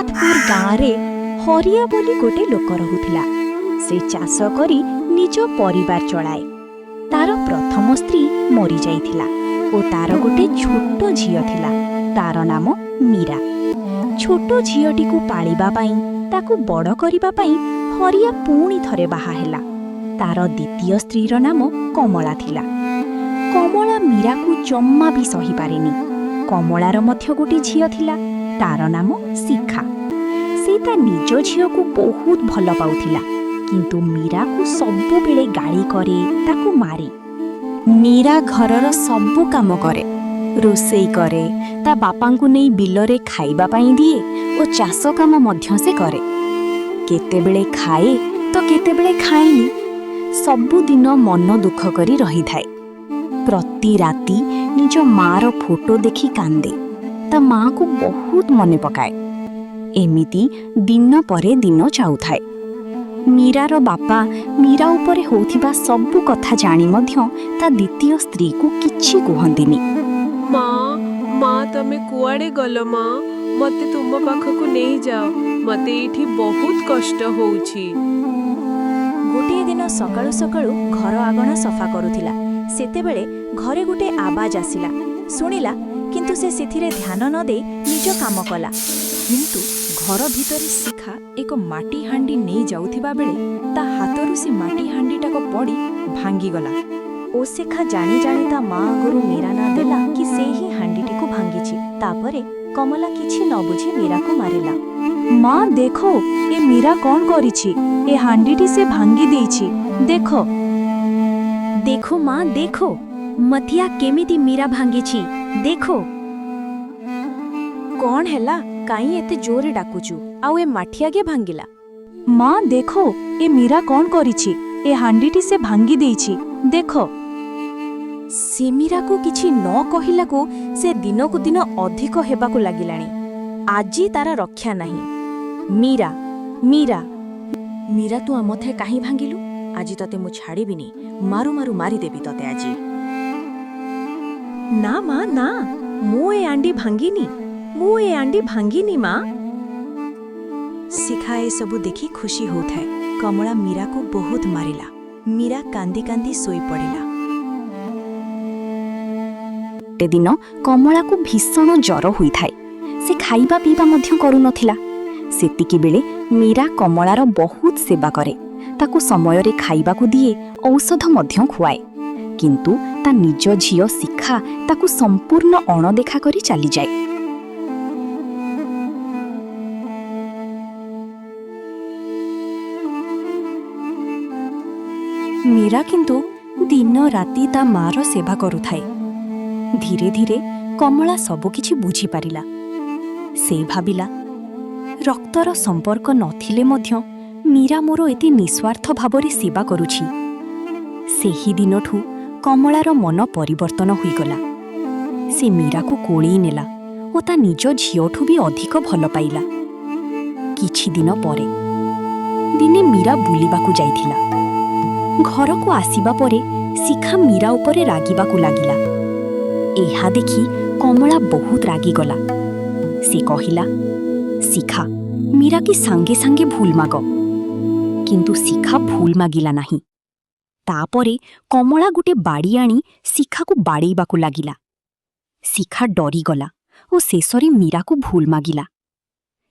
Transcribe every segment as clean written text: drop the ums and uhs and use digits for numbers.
ରଘୁନାଥପୁର ଗାଁରେ ହରିଆ ବୋଲି ଗୋଟେ ଲୋକ ରହୁଥିଲା। ସେ ଚାଷ କରି ନିଜ ପରିବାର ଚଳାଏ। ତାର ପ୍ରଥମ ସ୍ତ୍ରୀ ମରିଯାଇଥିଲା ଓ ତାର ଗୋଟେ ଛୋଟ ଝିଅ ଥିଲା, ତାର ନାମ ମୀରା। ଛୋଟ ଝିଅଟିକୁ ପାଳିବା ପାଇଁ, ତାକୁ ବଡ଼ କରିବା ପାଇଁ ହରିଆ ପୁଣି ଥରେ ବାହା ହେଲା। ତାର ଦ୍ୱିତୀୟ ସ୍ତ୍ରୀର ନାମ କମଳା ଥିଲା। କମଳା ମୀରାକୁ ଜମା ବି ସହିପାରେନି। କମଳାର ମଧ୍ୟ ଗୋଟେ ଝିଅ ଥିଲା, ତାର ନାମ ଶିଖା। ସେ ତା ନିଜ ଝିଅକୁ ବହୁତ ଭଲ ପାଉଥିଲା, କିନ୍ତୁ ମୀରାକୁ ସବୁବେଳେ ଗାଳି କରେ, ତାକୁ ମାରେ। ମୀରା ଘରର ସବୁ କାମ କରେ, ରୋଷେଇ କରେ, ତା ବାପାଙ୍କୁ ନେଇ ବିଲରେ ଖାଇବା ପାଇଁ ଦିଏ ଓ ଚାଷ କାମ ମଧ୍ୟ ସେ କରେ। କେତେବେଳେ ଖାଏ ତ କେତେବେଳେ ଖାଏନି। ସବୁଦିନ ମନ ଦୁଃଖ କରି ରହିଥାଏ। ପ୍ରତି ରାତି ନିଜ ମାଆର ଫଟୋ ଦେଖି କାନ୍ଦେ, ତା ମାଆକୁ ବହୁତ ମନେ ପକାଏ। ଏମିତି ଦିନ ପରେ ଦିନ ଯାଉଥାଏ। ମୀରାର ବାପା ମୀରା ଉପରେ ହେଉଥିବା ସବୁ କଥା ଜାଣି ମଧ୍ୟ ତା ଦ୍ୱିତୀୟ ସ୍ତ୍ରୀକୁ କିଛି କୁହନ୍ତିନି। ମା, ମା, ତମେ କୁଆଡ଼େ ଗଲ ମା? ମତେ ତୁମ ପାଖକୁ ନେଇଯାଅ। ମତେ ଏଇଠି ବହୁତ କଷ୍ଟ ହଉଛି। ଗୋଟିଏ ଦିନ ସକାଳୁ ସକାଳୁ ଘର ଆଗଣା ସଫା କରୁଥିଲା। ସେତେବେଳେ ଘରେ ଗୋଟେ ଆବାଜ ଆସିଲା। ଶୁଣିଲା, କିନ୍ତୁ ସେ ସେଥିରେ ଧ୍ୟାନ ନ ଦେଇ ନିଜ କାମ କଲା। କିନ୍ତୁ ଘର ଭିତରେ ଶିଖା ଏକ ମାଟି ହାଣ୍ଡି ନେଇ ଯାଉଥିବା ବେଳେ ତା ହାତରୁ ସେ ମାଟି ହାଣ୍ଡିଟାକ ପଡ଼ି ଭାଙ୍ଗିଗଲା। ଓ ଶିଖା ଜାଣି ଜାଣି ତା ମା ଆଗରୁ ମୀରା ନାଁ ଦେଲା କି ସେ ହିଁ ହାଣ୍ଡିଟିକୁ ଭାଙ୍ଗିଛି। ତାପରେ କମଲା କିଛି ନ ବୁଝି ମୀରାକୁ ମାରିଲା। ମା, ଦେଖ, ଏ ମୀରା କ'ଣ କରିଛି! ଏ ହାଣ୍ଡିଟି ସେ ଭାଙ୍ଗି ଦେଇଛି, ଦେଖ। ଦେଖ ମା, ଦେଖ, ମଥିଆ କେମିତି ମୀରା ଭାଙ୍ଗିଛି, ଦେଖ। କ'ଣ ହେଲା? କାଇଁ ଏତେ ଜୋରେ ଡାକୁଛୁ? ଆଉ ଏ ମାଠିଆ କିଏ ଭାଙ୍ଗିଲା? ମା, ଦେଖ, ଏ ମୀରା କ'ଣ କରିଛି! ଏ ହାଣ୍ଡିଟି ସେ ଭାଙ୍ଗି ଦେଇଛି, ଦେଖ। ସେ ମୀରାକୁ କିଛି ନ କହିଲାକୁ ସେ ଦିନକୁ ଦିନ ଅଧିକ ହେବାକୁ ଲାଗିଲାଣି। ଆଜି ତାର ରକ୍ଷା ନାହିଁ। ମୀରା, ମୀରା! ମୀରା, ତୁ ଆମਥੇ କାହିଁ ଭାଙ୍ଗିଲୁ? ଆଜି ତତେ ମୁଁ ଛାଡ଼ିବିନି। ମାରୁ ମାରୁ ମାରିଦେବି ତତେ ଆଜି। ନା ମା, ନା, ମୁଁ ଏ ଆଣ୍ଡି ଭାଙ୍ଗିନି। ମୁଁ ଏ ଆଣ୍ଡି ଭାଙ୍ଗିନି ମା। ଶିଖା ଏସବୁ ଦେଖି ଖୁସି ହେଉଥାଏ। କମଳା ମୀରାକୁ ବହୁତ ମାରିଲା। ମୀରା କାନ୍ଦି କାନ୍ଦି ଶୋଇପଡ଼ିଲା। ଗୋଟେ ଦିନ କମଳାକୁ ଭୀଷଣ ଜ୍ୱର ହୋଇଥାଏ। ସେ ଖାଇବା ପିଇବା ମଧ୍ୟ କରୁନଥିଲା। ସେତିକିବେଳେ ମୀରା କମଳାର ବହୁତ ସେବା କରେ। ତାକୁ ସମୟରେ ଖାଇବାକୁ ଦିଏ, ଔଷଧ ମଧ୍ୟ ଖୁଆଏ। କିନ୍ତୁ ତା ନିଜ ଝିଅ ଶିଖା ତାକୁ ସମ୍ପୂର୍ଣ୍ଣ ଅଣଦେଖା କରି ଚାଲିଯାଏ। ମୀରା କିନ୍ତୁ ଦିନ ରାତି ତା ମାର ସେବା କରୁଥାଏ। ଧୀରେ ଧୀରେ କମଳା ସବୁକିଛି ବୁଝିପାରିଲା। ସେ ଭାବିଲା, ରକ୍ତର ସମ୍ପର୍କ ନଥିଲେ ମଧ୍ୟ ମୀରା ମୋର ଏତେ ନିସ୍ୱାର୍ଥ ଭାବରେ ସେବା କରୁଛି। ସେହି ଦିନଠୁ କମଳାର ମନ ପରିବର୍ତ୍ତନ ହୋଇଗଲା। ସେ ମୀରାକୁ କୋଳେଇ ନେଲା ଓ ତା ନିଜ ଝିଅଠୁ ବି ଅଧିକ ଭଲ ପାଇଲା। କିଛି ଦିନ ପରେ ଦିନେ ମୀରା ବୁଲିବାକୁ ଯାଇଥିଲା। ଘରକୁ ଆସିବା ପରେ ଶିଖା ମୀରା ଉପରେ ରାଗିବାକୁ ଲାଗିଲା। ଏହା ଦେଖି କମଳା ବହୁତ ରାଗିଗଲା। ସେ କହିଲା, ଶିଖା, ମୀରାକି ସାଙ୍ଗେ ସାଙ୍ଗେ ଭୁଲ ମାଗ। କିନ୍ତୁ ଶିଖା ଭୁଲ ମାଗିଲା ନାହିଁ। ତାପରେ କମଳା ଗୋଟେ ବାଡ଼ି ଆଣି ଶିଖାକୁ ବାଡ଼େଇବାକୁ ଲାଗିଲା। ଶିଖା ଡରିଗଲା ଓ ଶେଷରେ ମୀରାକୁ ଭୁଲ ମାଗିଲା।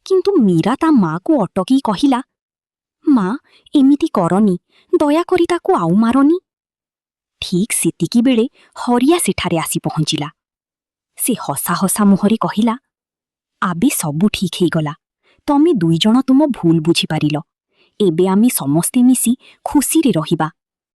କିନ୍ତୁ ମୀରା ତା ମାକୁ ଅଟକି କହିଲା, ମା, ଏମିତି କରନି, ଦୟାକରି ତାକୁ ଆଉ ମାରନି। ଠିକ୍ ସେତିକିବେଳେ ହରିଆ ସେଠାରେ ଆସି ପହଞ୍ଚିଲା। ସେ ହସା ହସା ମୁହଁରେ କହିଲା, ଆବେ ସବୁ ଠିକ୍ ହେଇଗଲା। ତମେ ଦୁଇଜଣ ତୁମ ଭୁଲ ବୁଝିପାରିଲ। ଏବେ ଆମେ ସମସ୍ତେ ମିଶି ଖୁସିରେ ରହିବା।